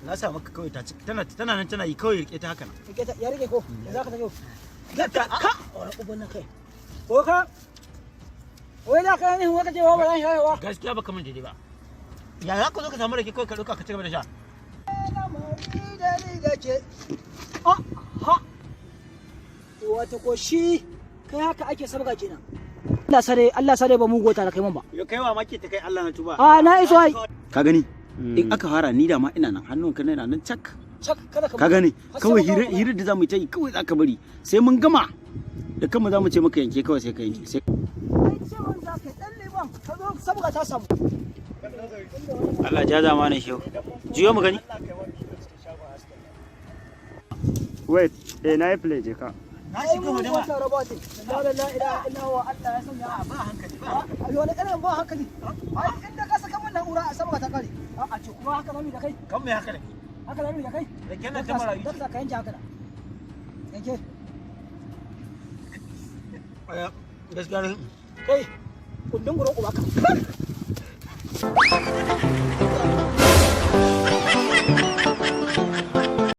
Na sa maka kawai ta tana tana nan tana yi kawai, rike ta haka nan. Rike ta, ya rike ko? Za ka ta Ka ka wani uban na kai. Ko ka? Wai da ka ne waka ce wa ba zan sha wa. Gaskiya baka min daidai ba. Ya za ka zo ka samu rake kawai ka ɗauka ka ci gaba da sha? Da ce. Ah, ha. Wato ko shi kai haka ake sabga kenan. Allah sare, Allah sare, ba mu gota da kai mun ba. Yo, kai wa maki ta kai, Allah na tuba. A na iso ai. Ka gani? In aka fara ni da ma ina nan, hannun ka na nan cak. Cak kada ka. Ka gani? Har sai Kawai mun gama. Hira hira da zamu yi ta yi kawai zaka bari sai mun gama. Da kanmu zamu ce maka yanke, kawai sai ka yanke. Sai Ai ce mun za ka dan liban ka zo sabga ta samu. Allah ja zamanin shehu. Jiyo mu gani. Wait, eh, na yi play, je ka. Na Ai mun gota robotin. La la ilaha illa huwa, Allah ya sanya. Ba hankali ba. Ai wani irin ba hankali. Ai inda ka saka mun na'ura a sabga ta kare. A ce kuma haka zamu yi da kai. Kan mai haka ne. Haka zamu yi da kai. Da kenan ta marayu. Dakta, ka yanke haka da. Yanke. Gaskiya ne. Kai. Kundin gurin uba ka.